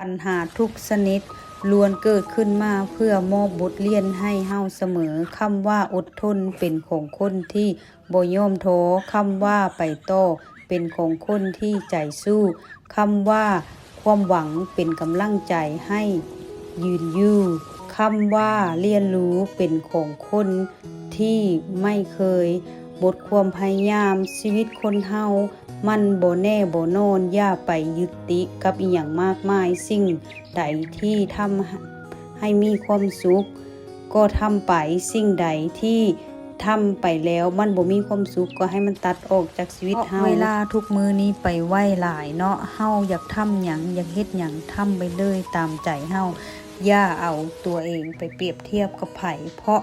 ປັນຫາທຸກຊະນິດລ້ວນເກີດຂຶ້ນມາເພື່ອມອບບົດຮຽນໃຫ້ເຮົາສະເໝີ. ຄຳວ່າອົດທົນເປັນຂອງຄົນທີ່ບໍ່ຍອມທໍ້, ຄຳວ່າໄປຕໍ່ເປັນຂອງຄົນທີ່ໃຈສູ້, ຄຳວ່າຄວາມຫວັງເປັນກຳລັງໃຈໃຫ້ຢືນຢູ່, ຄຳວ່າລຽນຮູ້ເປັນຂອງຄົນທີ່ໄມ່ເຄີຍໝົດຄວາມພະຍາຍາມ. ຊີວິດຄົນເຮົາມັນບໍ່ແນ່ບໍ່ນອນ, ຢ່າໄປຍຶດຕິກັບອີ່ຫຍັງມາກມາຍ. ສິ່ງໃດທີ່ທຳໃຫ້ມີຄວາມສຸກກໍທຳໄປ, ສິ່ງໃດທີ່ທຳໄປແລ້ວມັນບໍ່ມີຄວາມສຸກກໍໃຫ້ມັນຕັດອອກຈາກຊີວິດເຮົາ. ເວລາທຸກມື້ນີ້ໄປໄວຫຼາຍເນາະ, ເຮົາຢາກທຳຫຍັງ ຢາກເຮັດຫຍັງ ທຳໄປເລີຍຕາມໃຈເຮົາ. ຢ່າເອົາຕົວເອງໄປປຽບທຽບກັບໃຜ, ເພາະ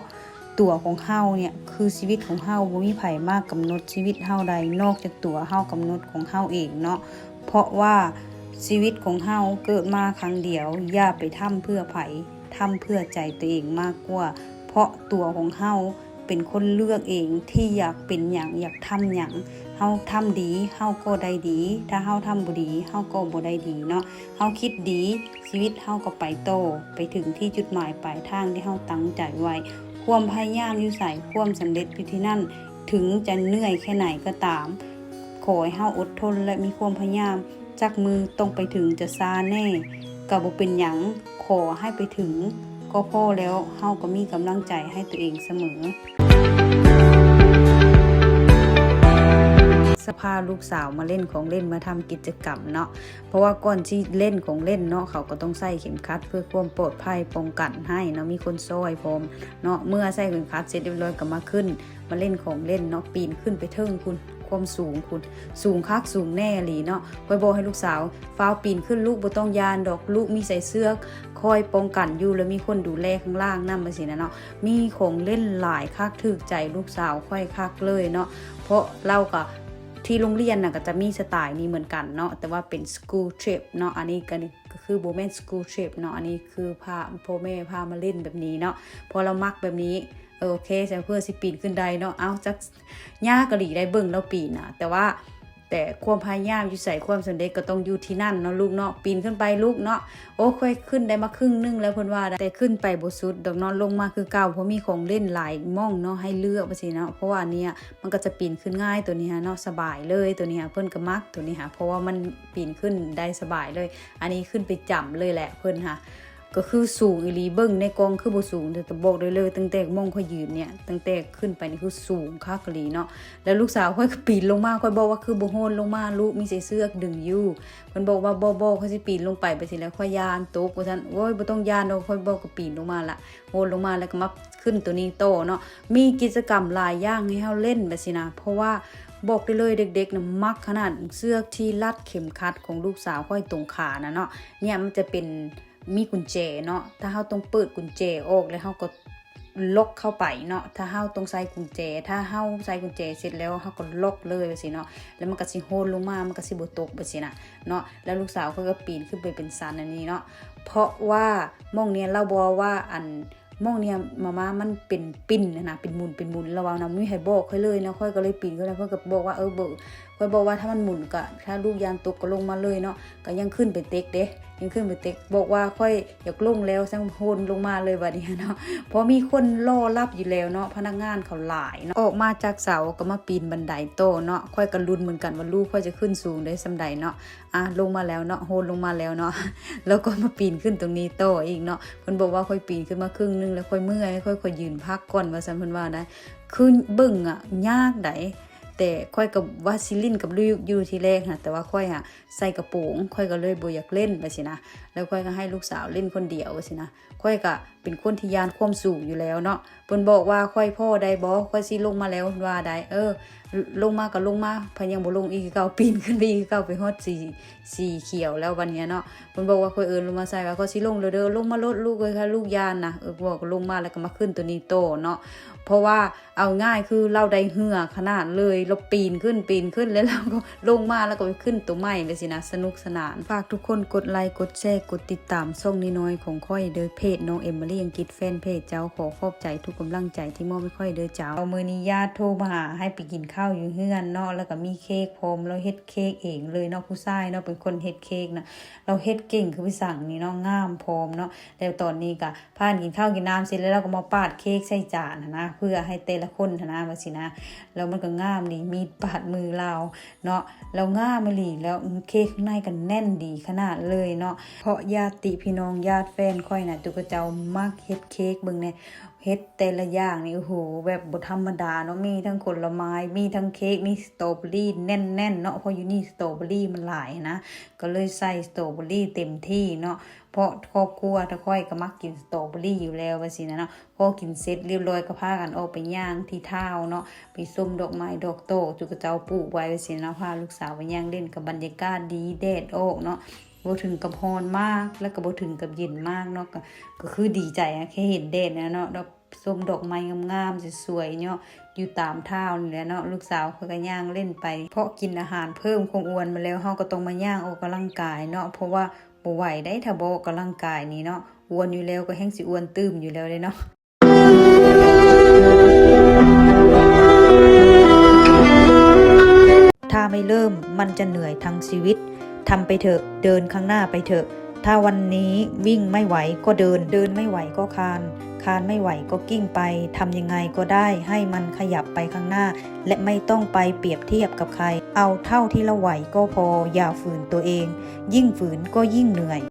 ຕົວຂອງເຮົາເນຍ ຄືຊີວິດຂອງເຮົາ, ບໍ່ມີໃຜມາກຳນົດຊີວິດເຮົາໄດ້ ນອກຈາກຕົວເຮົາກຳນົດຂອງເຮົາເອງເນາະ. ເພາະວ່າຊີວິດຂອງເຮົາເກີດມາຄັ້ງດຽວ, ຢ່າໄປທຳເພື່ອໃຜ, ທຳເພື່ອໃຈຕົວເອງມາກກວ່າ. ເພາະຕົວຂອງເຮົາເປັນຄົນເລືອກເອງທີ່ຢາກເປັນຫຍັງ, ຢາກທຳຫຍັງ. ເຮົາທຳດີ ເຮົາກໍໄດ້ດີ, ຖ້າເຮົາທຳບໍ່ດີ ເຮົາກໍບໍ່ໄດ້ດີເນາະ. ເຮົາຄິດດີ ຊີວິດເຮົາກໍໄປຕໍ່ ໄປເຖິງທີ່ຈຸດໝາຍປາຍທາງທີ່ເຮົາຕັ້ງໃຈໄວ້. ຄວາມພະຍາຍາມຢູ່ໃສ ຄວາມສຳເລັດຢູ່ທີ່ນັ້ນ. ເຖິງຈະເມື່ອຍແຄ່ໃດກໍຕາມ ຂໍໃຫ້ເຮົາອົດທົນ ແລະ ມີຄວາມພະຍາຍາມ. ຈັກມື້ຕ້ອງໄປເຖິງ ຈະຊ້າແດ່ກໍບໍ່ເປັນຫຍັງ, ຂໍໃຫ້ໄປເຖິງກໍພໍແລ້ວ. ເຮົາກໍມີກຳລັງໃຈໃຫ້ຕົວເອງສະເໝີ. ສະພາລູກສາວມາເລ່ນຂອງເລ່ນ ມາທຳກິດຈະກຳເນາະ. ເພາະວ່າກ່ອນຊິເລ່ນຂອງເລ່ນເນາະ ເຂົາກໍຕ້ອງໃສ່ເຂັມຂັດເພື່ອຄວາມປອດໄພ ປ້ອງກັນໃຫ້ເນາະ ມີຄົນຊ່ອຍພ້ອມເນາະ. ເມື່ອໃສ່ເຂັມຂັດເສັດຮຽບຮ້ອຍກໍມາຂຶ້ນ ມາເລ່ນຂອງເລ່ນເນາະ, ປີນຂຶ້ນໄປເທິງພຸ້ນ ຄວາມສູງພຸ້ນ ສູງຄັກສູງແນ່ອີ່ຫຼີເນາະ. ຂ້ອຍບອກໃຫ້ລູກສາວ ຟ້າວປີນຂຶ້ນລູກ ບໍ່ຕ້ອງຢ້ານດອກ ລູກມີໃສ່ເຊືອກຄອຍປ້ອງກັນຢູ່ ແລ້ວມີຄົນດູແລຂ້າງລ່າງນຳ ຈັ່ງຊີ້ນະເນາະ. ມີຂອງເລ່ນຫຼາຍຄັກ ຖືກໃຈລູກສາວຂ້ອຍຄັກເລີຍເນາະ ເພາະລາວກໍ ທີ່ໂຮງຮຽນນະກໍຈະມີສະໄຕນີ້ເໝືອນກັນເນາະ ແຕ່ວ່າເປັນສະກູລທຣິບເນາະ. ອັນນີ້ກໍ ກໍຄືບໍ່ແມ່ນສະກູລທຣິບເນາະ ອັນນີ້ຄືພາພໍ່ແມ່ພາມາຫຼິ້ນແບບນີ້ເນາະ ເພາະລາວມັກແບບນີ້. ເອີ ໂອເຄ ຊັ້ນເພື່ອຊິປີນຂຶ້ນໄດ້ເນາະ ເອົາ ຈັກຍາກອີ່ຫຼີໄດ໋ ເບິ່ງລາວປີນນະ ແຕ່ວ່າ ແຕ່ຄວາມພະຍາຍາມຢູ່ໃສ ຄວາມສຳເລັດກໍຕ້ອງຢູ່ທີ່ນັ້ນເນາະລູກເນາະ. ປີນຂຶ້ນໄປລູກເນາະ. ໂອ້ ຂ້ອຍຂຶ້ນໄດ້ມາຄຶ່ງໜຶ່ງແລ້ວ ເພິ່ນວ່າໄດ໋ ແຕ່ຂຶ້ນໄປບໍ່ສຸດດອກເນາະ ລົງມາຄືເກົ່າ ເພາະມີຂອງເລ່ນຫຼາຍໝ່ອງເນາະ ໃຫ້ເລືອກວ່າຊີ້ເນາະ. ເພາະວ່າອັນເນີ້ຍ ມັນກໍຈະປີນຂຶ້ນງ່າຍ ຕົວນີ້ຫາເນາະ ສະບາຍເລີຍ ຕົວນີ້ຫາ ເພິ່ນກໍມັກຕົວນີ້ຫາ ເພາະວ່າມັນປີນຂຶ້ນໄດ້ສະບາຍເລີຍ. ອັນນີ້ຂຶ້ນໄປຈ້ຳເລີຍແຫຼະ ເພິ່ນຫາ ກໍຄືສູງອີ່ຫຼີ ເບິ່ງໃນກ້ອງຄືບໍ່ສູງ ແຕ່ບອກໄດ້ເລີຍ ຕັ້ງແຕ່ໝ່ອງຂ້ອຍຢືນເນີ້ຍ ຕັ້ງແຕ່ຂຶ້ນໄປນີ້ຄືສູງຄັກອີ່ຫຼີເນາະ. ແລ້ວລູກສາວຂ້ອຍກໍປີນລົງມາ ຂ້ອຍບອກວ່າຄືບໍ່ໂຫນລົງມາ ລູກມີໃສ່ເຊືອກດຶງຢູ່ ເພິ່ນບອກວ່າ ບໍ່ໆ ຂ້ອຍຊິປີນລົງໄປ ໄປຊີ້ແລ້ວ ຂ້ອຍຢ້ານຕົກວ່າຊັ້ນ. ໂອ້ຍ ບໍ່ຕ້ອງຢ້ານດອກ ຂ້ອຍບອກກໍປີນລົງມາລະ ໂຫນລົງມາ ແລ້ວກໍມາ ຂຶ້ນຕົວນີ້ຕໍ່ເນາະ. ມີກິດຈະກຳຫຼາຍຢ່າງໃຫ້ເຮົາຫຼິ້ນແບບຊີ້ນະ ເພາະວ່າບອກໄດ້ເລີຍ ເດັກໆນະມັກຂະໜາດ ເຊືອກທີ່ລັດເຂັມຂັດຂອງລູກສາວຂ້ອຍຕົງຂານະເນາະ ເນີ້ຍ ມັນຈະເປັນ ມີກຸນແຈເນາະ ຖ້າເຮົາຕ້ອງເປີດກຸນແຈອອກ ແລ້ວເຮົາກໍລັອກເຂົ້າໄປເນາະ ຖ້າເຮົາຕ້ອງໃສ່ກຸນແຈ ຖ້າເຮົາໃສ່ກຸນແຈເສັດແລ້ວ ເຮົາກໍລັອກເລີຍແບບຊີ້ເນາະ ແລ້ວມັນກໍຊິໂຫນລົງມາ ມັນກໍຊິບໍ່ຕົກແບບຊີ້ນະເນາະ. ແລ້ວລູກສາວຂ້ອຍກໍປີນຂຶ້ນໄປເປັນຊັ້ນອັນນີ້ເນາະ ເພາະວ່າໝ່ອງເນີ້ຍ ລາວບອກວ່າ ອັນ ໝ່ອງເນີ້ຍ ມາມ່າ ມັນເປັນປິ່ນຫັ້ນນະ ເປັນໝຸນ ເປັນໝຸນ ລາວເວົ້ານຳ ມີໃຜບອກຂ້ອຍເລີຍເນາະ ຂ້ອຍກໍເລີຍປີນຂຶ້ນ ແລ້ວເພິ່ນກໍບອກວ່າ ເອີ ບໍ່ ຂ້ອຍບອກວ່າ ຖ້າມັນໝຸນກໍ ຖ້າລູກຢ້ານຕົກກໍລົງມາເລີຍເນາະ ກໍຍັງຂຶ້ນໄປເຕັກເດ້ ຍັງຂຶ້ນໄປເຕັກ ບອກວ່າຂ້ອຍຢາກລົງແລ້ວ ຈັ່ງໂຫນລົງມາເລີຍບາດນີ້ເນາະ ເພາະມີຄົນລໍຮັບຢູ່ແລ້ວເນາະ ພະນັກງານເຂົາຫຼາຍເນາະ. ອອກມາຈາກເສົາກໍມາປີນບັນໄດຕໍ່ເນາະ ຂ້ອຍກໍລຸ້ນເໝືອນກັນວ່າລູກຂ້ອຍຈະຂຶ້ນສູງໄດ້ສ່ຳໃດເນາະ. ອ່າ ລົງມາແລ້ວເນາະ ໂຫນລົງມາແລ້ວເນາະ ແລ້ວກໍມາປີນຂຶ້ນຕົງນີ້ຕໍ່ອີກເນາະ. ເພິ່ນບອກວ່າຂ້ອຍປີນຂຶ້ນມາຄຶ່ງໜຶ່ງແລ້ວຂ້ອຍເມື່ອຍ ຂ້ອຍຂໍຢືນພັກກ່ອນວ່າຊັ້ນ ເພິ່ນວ່າໄດ໋. ຄືເບິ່ງອະຍາກໃດ໋ ແຕ່ຂ້ອຍກໍວ່າຊິຫຼິ້ນກັບລູກຢູ່ທີແລກຫັ້ນ ແຕ່ວ່າຂ້ອຍຫາໃສ່ກະໂປງ ຂ້ອຍກໍເລີຍບໍ່ຢາກຫຼິ້ນວ່າຊີ້ນະ ແລ້ວຂ້ອຍກໍໃຫ້ລູກສາວຫຼິ້ນຄົນດຽວວ່າຊີ້ນະ. ຂ້ອຍກະເປັນຄົນທີ່ຢ້ານຄວາມສູງຢູ່ແລ້ວເນາະ ເພິ່ນບອກວ່າຂ້ອຍພໍ້ໄດ້ບໍ່ ຂ້ອຍຊິລົງມາແລ້ວ ເພິ່ນວ່າໄດ໋. ເອີ ລົງມາກໍລົງມາ ພະຍັງບໍ່ລົງອີກຄືເກົ່າ ປີນຂຶ້ນໄປອີກຄືເກົ່າ ໄປຮອດສີ ສີຂຽວແລ້ວບັດນີ້ເນາະ. ເພິ່ນບອກວ່າຂ້ອຍເອີ້ນລົງມາໃສ່ວ່າ ຂ້ອຍຊິລົງແລ້ວເດີ ລົງມາໂລດລູກເອີຍ ຖ້າລູກຢ້ານນະ. ເອີ ພວກກໍລົງມາແລ້ວກໍມາຂຶ້ນໂຕນີ້ຕໍ່ເນາະ ເພາະວ່າ ເອົາງ່າຍຄືລາວໄດ້ເຫື່ອຂະໜາດເລີຍ ລາວປີນຂຶ້ນ ປີນຂຶ້ນ ແລ້ວລາວກໍລົງມາ ແລ້ວກໍໄປຂຶ້ນໂຕໃໝ່ແບບຊີ້ນະ ສະໜຸກສະໜານ. ຝາກທຸກຄົນກົດໄລ ກົດແຊ ກົດຕິດຕາມຊ່ອງນ້ອຍໆຂອງຂ້ອຍເດີ ເພຈນ້ອງເອມມາຣີອັງກິດ ແຟນເພຈເຈົ້າ. ຂໍຂອບໃຈທຸກກຳລັງໃຈທີ່ມອບໃຫ້ຂ້ອຍເດີເຈົ້າ. ມື້ນີ້ຍາດໂທມາຫາໃຫ້ໄປກິນເຂົ້າ ເຂົ້າຢູ່ເຮືອນເນາະ ແລ້ວກໍມີເຄ້ກພ້ອມ ລາວເຮັດເຄ້ກເອງເລີຍເນາະ ຜູ້ຊາຍເນາະເປັນຄົນເຮັດເຄ້ກນະ ລາວເຮັດເກັ່ງຄືໄປສັ່ງນີ້ເນາະ ງາມພ້ອມເນາະ. ແລ້ວຕອນນີ້ກໍພາກັນກິນເຂົ້າກິນນ້ຳເສັດແລ້ວ ລາວກໍມາປາດເຄ້ກໃສ່ຈານຫັ້ນນະ ເພື່ອໃຫ້ແຕ່ລະຄົນຫັ້ນນະ ວ່າຊີ້ນະ. ແລ້ວມັນກໍງາມດີ ມີດປາດມືລາວເນາະ ແລ້ວງາມອີ່ຫຼີ ແລ້ວເຄ້ກຂ້າງໃນກໍແໜ້ນດີຂະໜາດເລີຍເນາະ. ເພາະຍາດຕິພີ່ນ້ອງ ຍາດແຟນຂ້ອຍນະ ເຂົາເຈົ້າມັກເຮັດເຄ້ກ ເບິ່ງແດ່ ເຮັດແຕ່ລະຢ່າງນີ້ ໂອ້ໂຫ ແບບບໍ່ທຳມະດາເນາະ ມີທັງຜົນລະໄມ້ ມີທັງເຄ້ກ ມີສະຕໍເບີຣີແໜ້ນໆເນາະ ເພາະຢູ່ນີ້ສະຕໍເບີຣີມັນຫຼາຍນະ ກໍເລີຍໃສ່ສະຕໍເບີຣີເຕັມທີ່ເນາະ. ເພາະຄອບຄົວທາງຂ້ອຍກໍມັກກິນສະຕໍເບີຣີຢູ່ແລ້ວ ວ່າຊີ້ນະເນາະ. ພໍກິນເສັດລຽບຮ້ອຍກໍພາກັນອອກໄປຍ່າງທີ່ທາວເນາະ ໄປຊົມດອກໄມ້ດອກຕອກ ເຂົາເຈົ້າປູກໄວ້ ວ່າຊີ້ນະເນາະ. ພາລູກສາວໄປຍ່າງຫຼິ້ນ ກໍບັນຍາກາດດີ ແດດອອກເນາະ ບໍ່ເຖິງກັບຮ້ອນມາກ ແລ້ວກໍບໍ່ເຖິງກັບເຢັນມາກເນາະ ກໍ ກໍຄືດີໃຈອະ ແຄ່ເຫັນແດດນະເນາະ ແລ້ວຊົມດອກໄມ້ງາມໆ ສວຍໆເນາະ ຢູ່ຕາມທາວນີ້ແຫຼະເນາະ. ລູກສາວຂ້ອຍກໍຍ່າງຫຼິ້ນໄປ ເພາະກິນອາຫານເພີ່ມຄວາມອ້ວນມາແລ້ວ ເຮົາກໍຕ້ອງມາຍ່າງອອກກຳລັງກາຍເນາະ ເພາະວ່າບໍ່ໄຫວໃດ໋ ຖ້າບໍ່ອອກກຳລັງກາຍນີ້ເນາະ ອ້ວນຢູ່ແລ້ວກໍແຮ່ງຊິອ້ວນຕື່ມຢູ່ແລ້ວເດ້ເນາະ. ถ้าไม่เริ่ม มันจะเหนื่อยทั้งชีวิต ทำไปเถอะ เดินข้างหน้าไปเถอะ ถ้าวันนี้วิ่งไม่ไหวก็เดิน เดินไม่ไหวก็คลาน คลานไม่ไหวก็กลิ้งไป ทำยังไงก็ได้ให้มันขยับไปข้างหน้า และไม่ต้องไปเปรียบเทียบกับใคร เอาเท่าที่เราไหวก็พอ อย่าฝืนตัวเอง ยิ่งฝืนก็ยิ่งเหนื่อย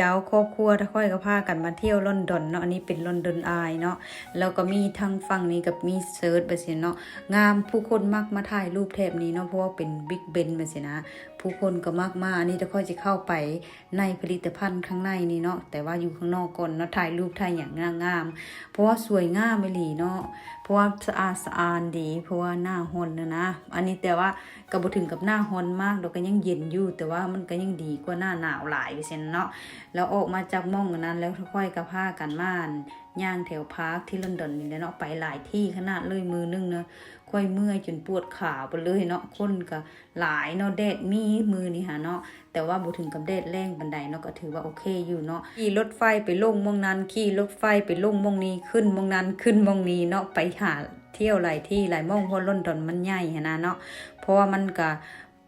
ເຈົ້າ ຄອບຄົວທາງຂ້ອຍກໍພາກັນມາທ່ຽວລອນດອນເນາະ ອັນນີ້ເປັນລອນດອນອາຍເນາະ ແລ້ວກໍມີທາງຝັ່ງນີ້ກໍມີເຊີດ ແບບຊີ້ເນາະ ງາມ ຜູ້ຄົນມັກມາຖ່າຍຮູບແຖບນີ້ເນາະ ເພາະວ່າເປັນບິກເບັນ ແບບຊີ້ນະ ຜູ້ຄົນກໍມັກມາ. ອັນນີ້ດຽວຂ້ອຍຊິເຂົ້າໄປ ໃນຜະລິດຕະພັນຂ້າງໃນນີ້ເນາະ ແຕ່ວ່າຢູ່ຂ້າງນອກກ່ອນເນາະ ຖ່າຍຮູບຖ່າຍຫຍັງງາມໆ ເພາະວ່າສວຍງາມອີ່ຫຼີເນາະ ເພາະວ່າສະອາດສະອ້ານດີ ເພາະວ່າໜ້າຮ້ອນນະນະ. ອັນນີ້ແຕ່ວ່າກໍບໍ່ເຖິງກັບໜ້າຮ້ອນມາກດອກ ກໍຍັງເຢັນຢູ່ ແຕ່ວ່າມັນກໍຍັງດີກວ່າໜ້າໜາວຫຼາຍ ວ່າຊັ້ນເນາະ. ແລ້ວອອກມາຈາກໝ່ອງອັນນັ້ນແລ້ວ ຂ້ອຍກໍພາກັນມາ ຍ່າງແຖວພາກທີ່ລອນດອນນີ້ແຫຼະເນາະ ໄປຫຼາຍທີ່ຂະໜາດເລີຍ ມື້ໜຶ່ງນະ ຂ້ອຍເມື່ອຍຈົນປວດຂາໄປເລີຍເນາະ ຄົນກໍ ຫຼາຍເນາະ ແດດມີມື້ນີ້ຫາເນາະ ແຕ່ວ່າບໍ່ເຖິງກັບແດດແລ້ງປານໃດເນາະ ກໍຖືວ່າໂອເຄຢູ່ເນາະ. ຂີ່ລົດໄຟໄປລົງໝ່ອງນັ້ນ ຂີ່ລົດໄຟໄປລົງໝ່ອງນີ້ ຂຶ້ນໝ່ອງນັ້ນ ຂຶ້ນໝ່ອງນີ້ເນາະ ໄປຫາທ່ຽວຫຼາຍທີ່ຫຼາຍໝ່ອງ ເພາະລອນດອນມັນໃຫຍ່ຫັ້ນນະເນາະ ເພາະວ່າມັນກະ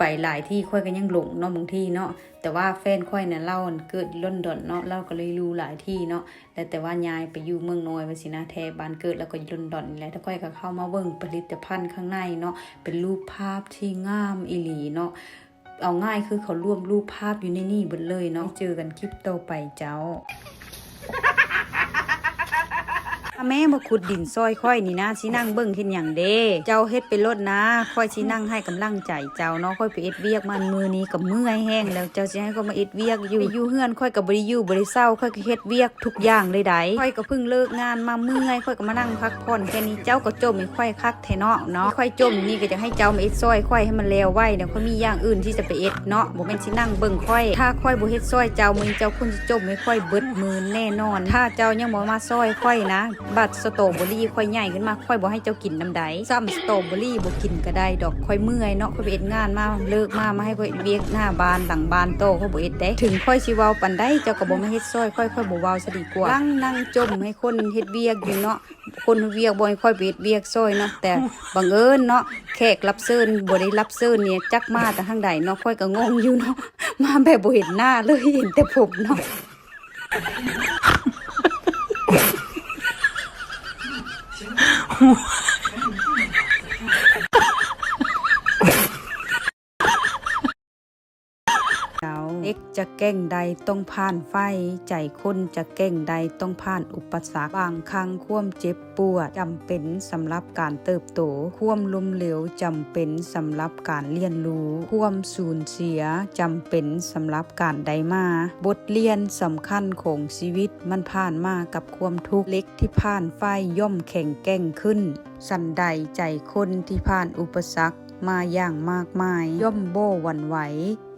ໄປຫຼາຍທີ່ ຂ້ອຍກໍຍັງຫຼົງເນາະບາງທີເນາະ. ແຕ່ວ່າແຟນຂ້ອຍນະ ລາວເກີດລອນດອນເນາະ ລາວກໍເລີຍຢູ່ຫຼາຍທີ່ເນາະ ແລ້ວແຕ່ວ່າຍ້າຍໄປຢູ່ເມືອງນ້ອຍວ່າຊີ້ນະ ແທ້ບ້ານເກີດລາວກໍຢູ່ລອນດອນນີ້ແຫຼະ. ແລ້ວຂ້ອຍກໍເຂົ້າມາເບິ່ງຜະລິດຕະພັນຂ້າງໃນເນາະ ເປັນຮູບພາບທີ່ງາມອີ່ຫຼີເນາະ ເອົາງ່າຍຄືເຂົາລວມຮູບພາບຢູ່ໃນນີ້ເບິດເລີຍເນາະ. ເຈີກັນຄລິບຕໍ່ໄປເຈົ້າ. ອາແມ່ມາຂຸດດິນຊ່ອຍຂ້ອຍນີ້ນະ ຊິນັ່ງເບິ່ງເຮັດຫຍັງເດ້? ເຈົ້າເຮັດໄປໂລດນາ ຂ້ອຍຊິນັ່ງໃຫ້ກຳລັງໃຈເຈົ້າເນາະ. ຂ້ອຍໄປເຮັດວຽກມາມື້ນີ້ກໍເມື່ອຍແຮງແລ້ວ ເຈົ້າຊິໃຫ້ຂ້ອຍມາເຮັດວຽກຢູ່ ຢູ່ເຮືອນຂ້ອຍກໍບໍ່ໄດ້ຢູ່ບໍ່ໄດ້ເຊົາ ຂ້ອຍກໍເຮັດວຽກທຸກຢ່າງເລີຍໃດ໋. ຂ້ອຍກໍເພິ່ງເລີກງານມາເມື່ອຍ ຂ້ອຍກໍມານັ່ງພັກຜ່ອນແຄ່ນີ້ ເຈົ້າກໍຈົ່ມໃຫ້ຂ້ອຍຄັກແທ້ເນາະ ເນາະ ຂ້ອຍຈົ່ມນີ້ກໍຢາກໃຫ້ເຈົ້າມາເຮັດຊ່ອຍຂ້ອຍໃຫ້ມັນແລ້ວໄວແດ່ ຂ້ອຍມີຢ່າງອື່ນທີ່ຈະໄປເຮັດເນາະ ບໍ່ແມ່ນຊິນັ່ງເບິ່ງຂ້ອຍ. ຖ້າຂ້ອຍບໍ່ເຮັດຊ່ອຍເຈົ້າ ມື້ນີ້ເຈົ້າຄົນຊິຈົ່ມໃຫ້ຂ້ອຍເບິດມື້ແນ່ນອນ ຖ້າເຈົ້າຍັງບໍ່ມາຊ່ອຍຂ້ອຍນະ. ບັດສະຕໍເບີຣີຂ້ອຍໃຫຍ່ຂຶ້ນມາ ຂ້ອຍບໍ່ໃຫ້ເຈົ້າກິນນຳໃດ ຊ້ຳສະຕໍເບີຣີບໍ່ກິນກໍໄດ້ດອກ ຂ້ອຍເມື່ອຍເນາະ ຂ້ອຍໄປເຮັດງານມາ ເລີກມາ ມາໃຫ້ຂ້ອຍເຮັດວຽກໜ້າບ້ານຫຼັງບ້ານຕໍ່ ຂ້ອຍບໍ່ເຮັດເດ້. ເຖິງຂ້ອຍຊິເວົ້າປານໃດ ເຈົ້າກໍບໍ່ມາເຮັດຊ່ອຍຂ້ອຍ ຂ້ອຍບໍ່ເວົ້າຊະດີກວ່າ. ຫຼັງນັ່ງຈົ່ມໃຫ້ຄົນເຮັດວຽກຢູ່ເນາະ ຄົນເຮັດວຽກບໍ່ໃຫ້ຂ້ອຍໄປເຮັດວຽກຊ່ອຍເນາະ ແຕ່ບັງເອີນເນາະ ແຂກຮັບເຊີນບໍ່ໄດ້ຮັບເຊີນນີ້ ຈັກມາແຕ່ທາງໃດເນາະ ຂ້ອຍກໍງົງຢູ່ເນາະ ມາແບບບໍ່ເຫັນໜ້າເລີຍ ເຫັນແຕ່ຜົມເນາະ. ເຫຼັກຈະແກ່ງໄດ້ຕ້ອງຜ່ານໄຟ, ໃຈຄົນຈະແກ່ງໄດ້ຕ້ອງຜ່ານອຸປະສັກ. ບາງຄັ້ງຄວາມເຈັບປວດຈຳເປັນສຳລັບການເຕີບໂຕ, ຄວາມລົ້ມເຫຼວຈຳເປັນສຳລັບການລຽນຮູ້, ຄວາມສູນເສຍຈຳເປັນສຳລັບການໄດ້ມາ. ບົດລຽນສຳຄັນຂອງຊີວິດມັນຜ່ານມາກັບຄວາມທຸກ, ເຫຼັກທີ່ຜ່ານໄຟຍ່ອມແຂງແກ່ງຂຶ້ນ. ສັນໃດໃຈຄົນທີ່ຜ່ານອຸປະສັກມາຢ່າງມາກມາຍ ຍ່ອມບໍ່ຫວັ່ນໄຫວ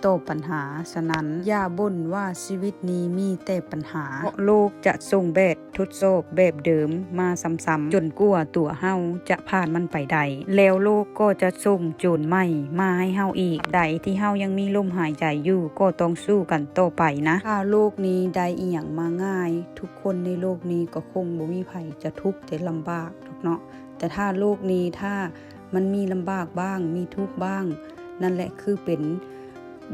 ຕໍ່ບັນຫາ. ສະນັ້ນ, ຢ່າບົ່ນວ່າຊີວິດນີ້ມີແຕ່ບັນຫາ, ເພາະໂລກຈະສົ່ງແບບທົດສອບແບບເດີມມາຊ້ຳໆ ຈົນກວ່າຕົວເຮົາຈະຜ່ານມັນໄປໄດ້. ແລ້ວໂລກກໍຈະສົ່ງໂຈນໃໝ່ມາໃຫ້ເຮົາອີກ. ໃດທີ່ເຮົາຍັງມີລົມຫາຍໃຈຢູ່, ກໍຕ້ອງສູ້ກັນຕໍ່ໄປນະ. ຖ້າໂລກນີ້ໄດ້ອີ່ຫຍັງມາງ່າຍ, ທຸກຄົນໃນໂລກນີ້ກໍຄົງບໍ່ມີໃຜຈະທຸກແຕ່ລຳບາກດອກເນາະ. ແຕ່ຖ້າໂລກນີ້, ຖ້າມັນມີລຳບາກບ້າງ, ມີທຸກບ້າງ, ນັ້ນແຫຼະຄືເປັນ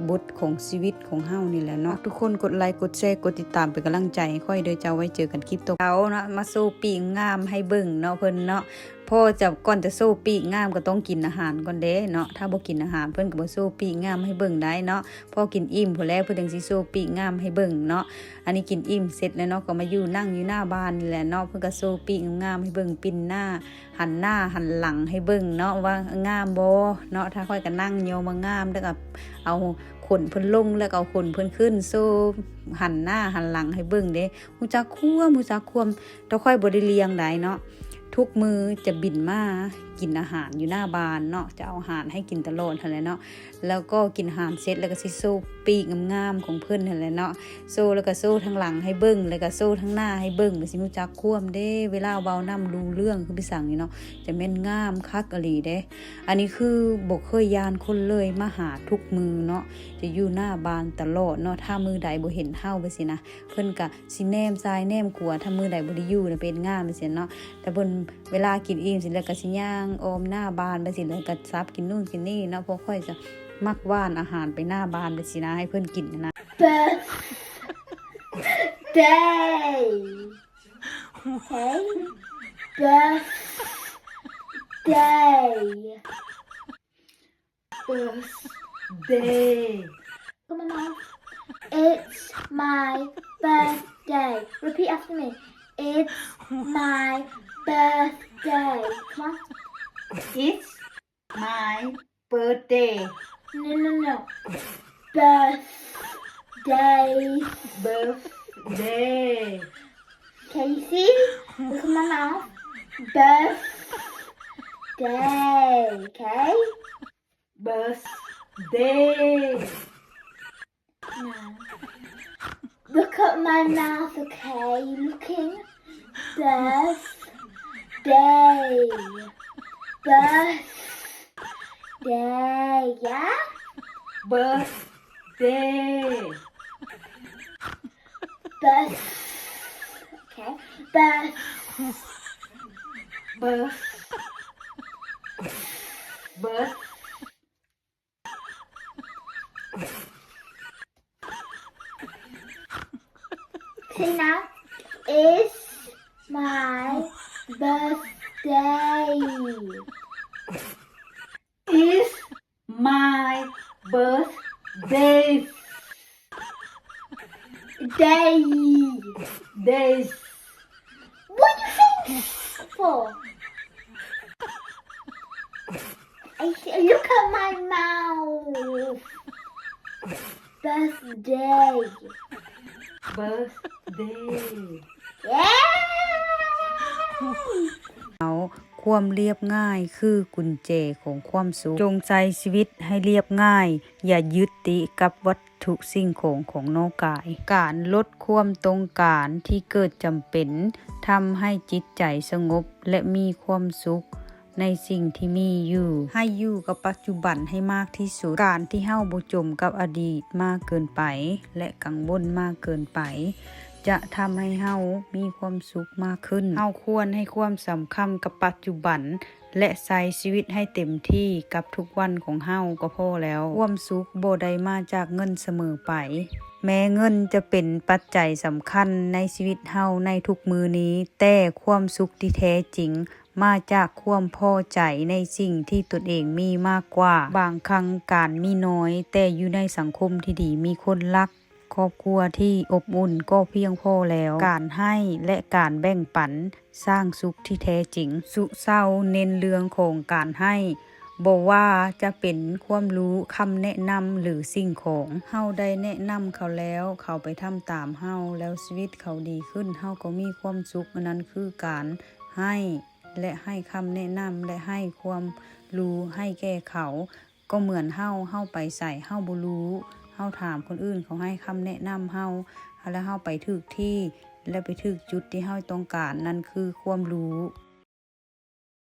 ບົດຂອງຊີວິດຂອງເຮົານີ້ແຫຼະເນາະ. ທຸກຄົນກົດໄລ, ກົດແຊ, ກົດຕິດຕາມເປັນກຳລັງໃຈໃຫ້ຂ້ອຍເດີເຈົ້າ. ໄວ້ເຈີກັນຄລິບຕໍ່ໄປເນາະ. ມາໂຊປີກງາມໃຫ້ເບິ່ງເນາະ ເພິ່ນເນາະ. ພໍຈະ, ກ່ອນຈະໂຊປີກງາມກໍຕ້ອງກິນອາຫານກ່ອນເດ້ເນາະ. ຖ້າບໍ່ກິນອາຫານ, ເພິ່ນກໍບໍ່ໂຊປີກງາມໃຫ້ເບິ່ງໄດ້ເນາະ. ພໍກິນອີ່ມພຸ້ນແຫຼະ, ເພິ່ນຈຶ່ງຊິໂຊປີກງາມໃຫ້ເບິ່ງເນາະ. ອັນນີ້ກິນອີ່ມເສັດແລ້ວເນາະ, ກໍມາຢູ່, ນັ່ງຢູ່ໜ້າບ້ານນີ້ແຫຼະເນາະ. ເພິ່ນກໍໂຊປີກງາມໃຫ້ເບິ່ງ, ປິ່ນໜ້າ, ຫັນໜ້າ, ຫັນຫຼັງໃຫ້ເບິ່ງເນາະ ວ່າງາມບໍ່ເນາະ. ຖ້າຂ້ອຍກໍນັ່ງຍໍມາງາມ, ແລ້ວກໍເອົາຂົນເພິ່ນລົງ, ແລ້ວກໍເອົາຂົນເພິ່ນຂຶ້ນ, ໂຊຫັນໜ້າ, ຫັນຫຼັງໃຫ້ເບິ່ງເດ້. ຮູ້ຈັກຄວາມ, ຮູ້ຈັກຄວາມ. ແຕ່ຂ້ອຍບໍ່ໄດ້ລ້ຽງໃດເນາະ. ທຸກມື້ຈະບິນມາກິນອາຫານຢູ່ໜ້າບ້ານເນາະ, ຈະເອົາອາຫານໃຫ້ກິນຕະຫຼອດຫັ້ນແຫຼະເນາະ. ແລ້ວກໍກິນອາຫານເສັດ ແລ້ວກໍຊິໂຊປີກງາມໆຂອງເພິ່ນຫັ້ນແຫຼະເນາະ. ໂຊ ແລ້ວກໍໂຊທາງຫຼັງໃຫ້ເບິ່ງ, ແລ້ວກໍໂຊທາງໜ້າໃຫ້ເບິ່ງ, ກໍຊິຮູ້ຈັກຄວາມເດ້. ເວລາເວົ້ານຳຮູ້ເລື່ອງຄືໄປສັງນີ້ເນາະ, ຈະແມ່ນງາມຄັກອີ່ຫຼີເດ້. ອັນນີ້ຄືບໍ່ເຄີຍຢ້ານຄົນເລີຍ, ມາຫາທຸກມື້ເນາະ, ຈະຢູ່ໜ້າບ້ານຕະຫຼອດເນາະ. ຖ້າມື້ໃດບໍ່ເຫັນເຮົາໄປຊີ້ນະ, ເພິ່ນກະຊິແນມຊ້າຍແນມຂວາ, ຖ້າມື້ໃດບໍ່ໄດ້ຢູ່ນະ ເປັນງານໄປຊີ້ເນາະ. ແຕ່ເພິ່ນ ເວລາກິນອີ່ມຊີ້ແລ້ວກະຊິຍ່າງອ້ອມໜ້າບ້ານໄປຊີ້ ແລ້ວກະສັບກິນນູ້ນກິນນີ້ເນາະ. ພວກຂ້ອຍຈະມັກຫວ່ານອາຫານໄປໜ້າບ້ານໄປຊີ້ນະ ໃຫ້ເພິ່ນກິນຫັ້ນນະ. Birthday. Okay. Birthday. Birthday. Come on, Mum. It's my birthday. Repeat after me. It's my birthday. Come on. It's my birthday. No, no, no. Birthday. Birthday. Can you see? Look at my mouth. Birthday. Okay? Birthday. Now, look at my mouth, okay? Looking. Birthday. Birthday, yeah? Birthday. Birth. Okay. Birth. Birth. Birth. Say now, it's my birthday. It's my birthday. Day. Days. What are you saying for? I say, look at my mouth. Birthday. Birthday. Yeah. ເອົາ ຄວາມລຽບງ່າຍຄືກຸນແຈຂອງຄວາມສຸກ. ຈົ່ງໃຊ້ຊີວິດໃຫ້ລຽບງ່າຍ, ຢ່າຍຶດຕິກັບວັດຖຸສິ່ງຂອງຂອງນອກກາຍ. ການລົດຄວາມຕ້ອງການທີ່ເກີດຈຳເປັນ ທຳໃຫ້ຈິດໃຈສະຫງົບ ແລະ ມີຄວາມສຸກໃນສິ່ງທີ່ມີຢູ່. ໃຫ້ຢູ່ກັບປັດຈຸບັນໃຫ້ມາກທີ່ສຸດ. ການທີ່ເຮົາບໍ່ຈົມກັບອະດີດມາກເກີນໄປ ແລະ ກັງວົນມາກເກີນໄປ ຈະທຳໃຫ້ເຮົາມີຄວາມສຸກມາກຂຶ້ນ. ເຮົາຄວນໃຫ້ຄວາມສຳຄັນກັບປັດຈຸບັນ ແລະ ໃຊ້ຊີວິດໃຫ້ເຕັມທີ່ກັບທຸກວັນຂອງເຮົາກໍພໍແລ້ວ. ຄວາມສຸກບໍ່ໄດ້ມາຈາກເງິນສະເໝີໄປ. ແມ້ເງິນຈະເປັນປັດໄຈສຳຄັນໃນຊີວິດເຮົາໃນທຸກມື້ນີ້, ແຕ່ຄວາມສຸກທີ່ແທ້ຈິງມາຈາກຄວາມພໍໃຈໃນສິ່ງທີ່ຕົນເອງມີມາກກວ່າ. ບາງຄັ້ງການມີໜ້ອຍແຕ່ຢູ່ໃນສັງຄົມທີ່ດີ, ມີຄົນຮັກ, ຄອບຄົວທີ່ອົບອຸ່ນກໍພຽງພໍແລ້ວ. ການໃຫ້ ແລະ ການແບ່ງປັນສ້າງສຸກທີ່ແທ້ຈິງ. ສຸເຊົາເນັ້ນເລື່ອງຂອງການໃຫ້, ບໍ່ວ່າຈະເປັນຄວາມຮູ້, ຄຳແນະນຳ ຫຼື ສິ່ງຂອງ. ເຮົາໄດ້ແນະນຳເຂົາແລ້ວ, ເຂົາໄປທຳຕາມເຮົາ, ແລ້ວຊີວິດເຂົາດີຂຶ້ນ, ເຮົາກໍມີຄວາມສຸກ. ອັນນັ້ນຄືການໃຫ້ ແລະ ໃຫ້ຄຳແນະນຳ ແລະ ໃຫ້ຄວາມຮູ້ໃຫ້ແກ່ເຂົາ. ກໍເໝືອນເຮົາ ເຮົາໄປໃສເຮົາບໍ່ຮູ້ ເຮົາຖາມຄົນອື່ນ ເຂົາໃຫ້ຄຳແນະນຳເຮົາ ແລ້ວເຮົາໄປຖືກທີ່ ແລ້ວໄປຖືກຈຸດທີ່ເຮົາຕ້ອງການ ນັ້ນຄືຄວາມຮູ້.